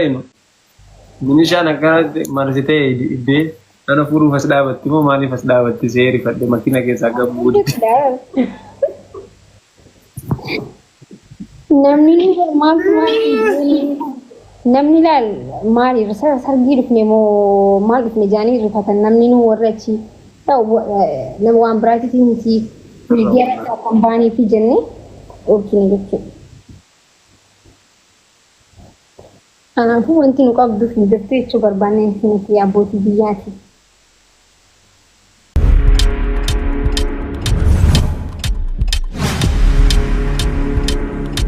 Hima. Minishaan akkanatti marsitee iddee ana fuudhuuf as dhaabatti moo maaliif as dhaabatti see rifadhe makiina keessaa gad bu'uutti. Namni ni bar maaltu namni laal maali sargii dhufne moo maal dhufne jaanii rifatan namni nu warra achi ta'u nama waan biraatiif miti miidiyaa irratti akka hin baaneefi jennee dhorkine jechuudha. Kanaafuu wanti nu qabdu hin jirtu jechuu barbaannee nuti abbootii biyyaati.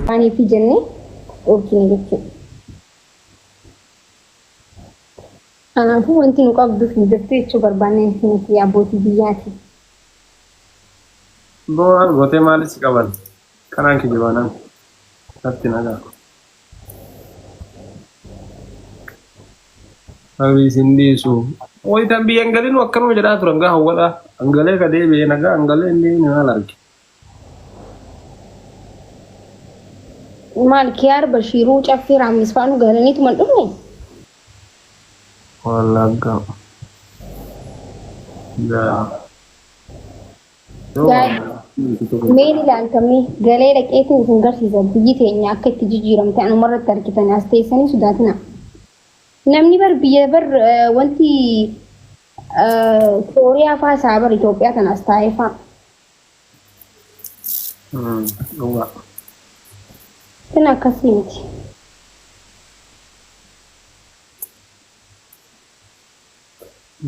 Maaliif jennee dhorkine jechuudha. Kanaafuu wanti nu qabdu hin jirtu jechuu barbaannee nuti abbootii biyyaati. Boo gootee maalis qaban kanaan kijibaanaan natti nagaa. Rabii sin dhiisu. Wayitaan biyya hin galinu akkanuma jedhaa turan gaa hawwadhaa. Hangalee ka deebi'ee nagaa hangalee hin deemne maal arge. Maal kiyaar Bashiiruu Caffee Raammis faanu galaniituma hin dhufne? Wallagga. Gaa. Mee ni ilaaltamee galee dhaqeetiin isin garsiisa biyyi teenya akka itti jijjiiramte anumarratti argitan as teessanii sodaatina. Namni bar biyya bar wanti Kooriyaa faa isaa bar Itoophiyaa tana as taa'ee faa. Dhugaa. Kun akkasii miti.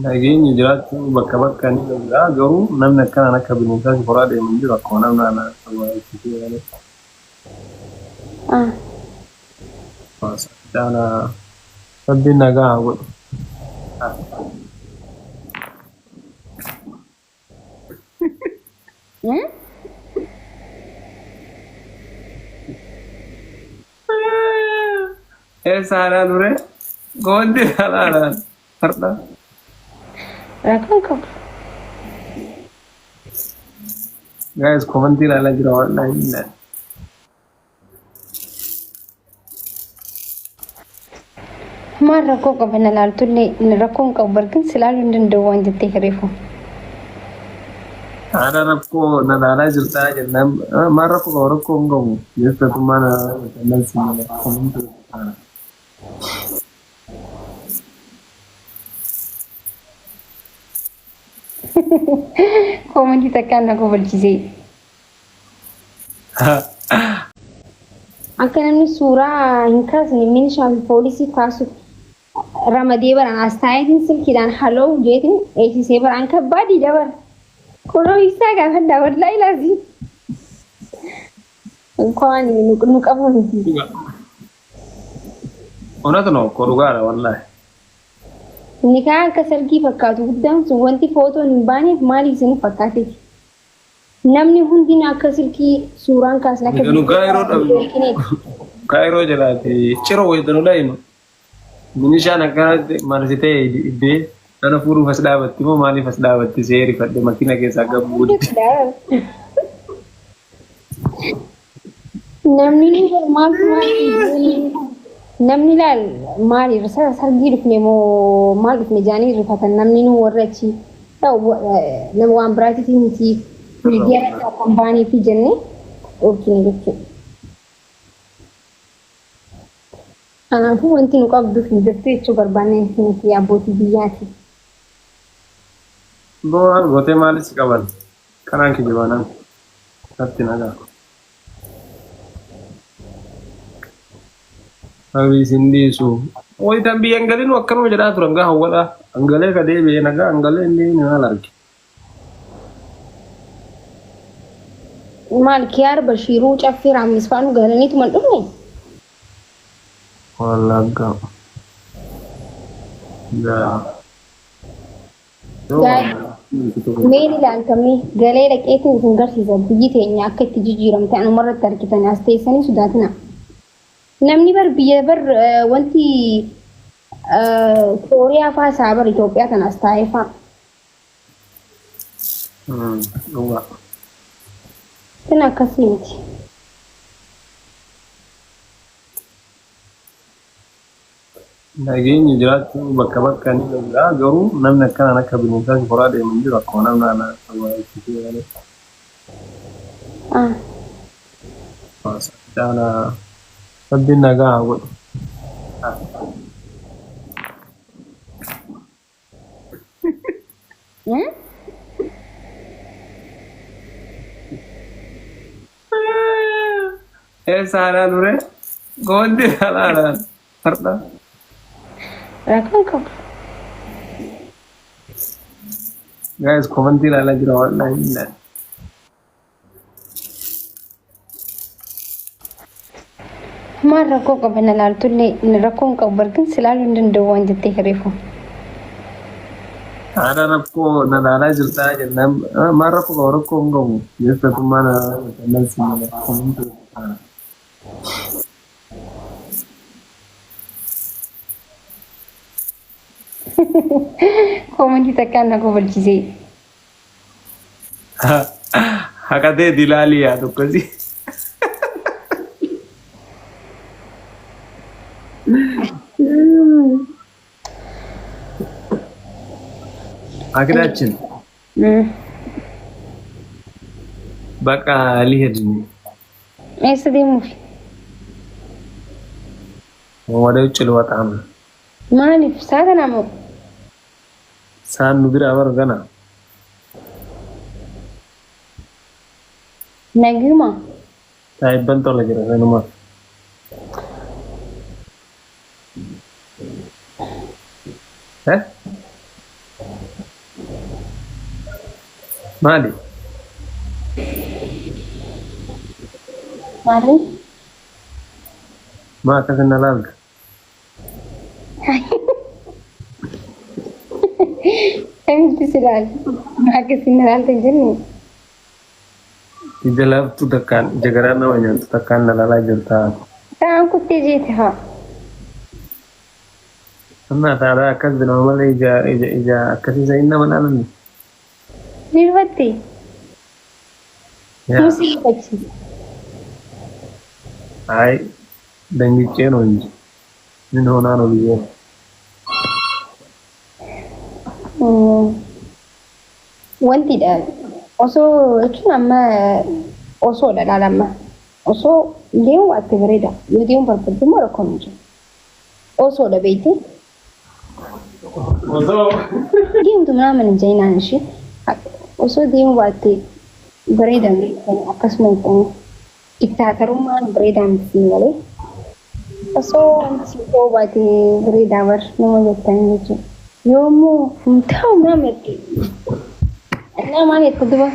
Nageenyi jiraachuu bakka bakka ni danda'a garuu namni akkanaan akka bineensaa si koraa deemu hin jiru akkuma namni ana itti malee. Caalaa rabbiin nagaa haa godhu. Eessa haadhaa ture? Goonti haadhaan har'a. Rakkoon qabu. Guys, komantii ilaalaa jira waan hin Maal rakkoo qaba na laaltullee inni rakkoo hin qabu barkin si laaluu hin danda'u waan jettee hireefu. Haadha rakkoo na laalaa jirtaa jennaan maal rakkoo qaba rakkoo hin qabu jettatummaa na jennaan si malee komantii. Koomantii takkaan na kofalchisee. Akka namni suuraa hin kaasne milishaa fi poolisii kaasu ramadee baran as taa'eetiin silkiidhaan haloo jeetiin eegsisee baraan kabbaadii dabar. Kunoo ibsaa gaafadhaa wallaahi laazii. Inkwaan nu qabu miti. እውነት ነው እኮ dhugaadha wallahi. Nikaa akka sargii fakkaatu guddaan sun wanti footoon hin baaneef maaliif isin fakkaateeti? Namni hundinuu akka silkii suuraan kaasne akka Nu kaayiroo dhabnu. Kaayiroo jalaati ciroo wayita nu dhaynu. Minishaan akkanatti marsitee iddee ana fuudhuuf as dhaabatti moo maaliif as dhaabatti see rifadhe makiina keessaa gad bu'uutti. Namni ni bar maaltu namni laal maali sargii dhufne moo maal dhufne jaanii rifatan namni nu warra achi ta'u nama waan biraatiif miti miidiyaa irratti akka hin baaneefi jennee dhorkine jechuudha. Kanaafuu wanti nu qabdu hin jirtu jechuu barbaannee nuti abbootii biyyaati. Boo gootee maalis qaban kanaan kijibaanaan natti nagaa. Rabii sin dhiisu. Wayitaan biyya hin galinu akkanuma jedhaa turan gaa hawwadhaa. Hangalee ka deebi'ee nagaa hangalee hin deemne maal arge. Maal kiyaar Bashiiruu Caffee Raammis faanu galaniituma hin dhufne? Wallagga. Gaa. Mee ni ilaaltamee galee dhaqeetiin isin garsiisa biyyi teenya akka itti jijjiiramte anumarratti argitan as teessanii sodaatina. Namni bar biyya bar wanti Kooriyaa faa isaa bar Itoophiyaa tana as taa'ee faa. Dhugaa. Kun akkasii miti. Nageenyi jiraachuu bakka bakka ni danda'a garuu namni akkanaan akka bineensaa si koraa deemu hin jiru akkuma namni ana malee. Ah. Caalaa rabbiin nagaa haa godhu. Hmm? Eessa haadhaa ture? Goonni haadhaan har'a. Rakkoon qabu. Guys, komantii ilaalaa jira wallahi billahi. Maal rakkoo qaba na laaltullee rakkoo hin qabu barkin si laaluu hin danda'u waan jettee hireefu. Haadha rakkoo na laalaa jirtaa jennaan maal rakkoo qaba rakkoo hin qabu. Jechatummaa na laalaa jirta nan si mala komantii. Koomantii takkaan na kofalchisee. Haqatee dilaalii yaa tokkosi. Akiraachin baqa lihedni Eessa deemuufi? ወደ ውጭ ልወጣ ነው። Maaliif saa kanaa moo? Saan nu biraa bar gana. Naguma. Saahibban tola jira sanumaaf. Eh? Maali? Maali? Maa akkas na laalta? Kamitti si ilaali? Akkasiin na ilaalta hin jenne. Ija laaftuu takkaan ija garaa nama nyaattu takkaan na laalaa jirta. Ta'an kuttee jeete haa. Amma taadaa akkas jedhama malee ija ija ija akkasii isa nama laalan. Ni rifatte? Yaa. Musii rifachiisa. Ay ደንግጬ ነው እንጂ ምን ሆና ነው ብዬ ነው። Wanti dha osoo jechuun amma osoodha laala amma osoo deemu atti bareeda yoo deemu barbaadde immoo rakkoon hin jiru. Osoodha beekte Osoo deemtu ምናምን hin jennaan ishee osoo deemu baatte bareeda akkasuma hin diktaatarummaan bareedaa miti malee osoo wanti ta'uu baate bareedaa bar nama jettanii jechuudha. Yoo immoo hin ta'u ምናምን እና maal jette duba?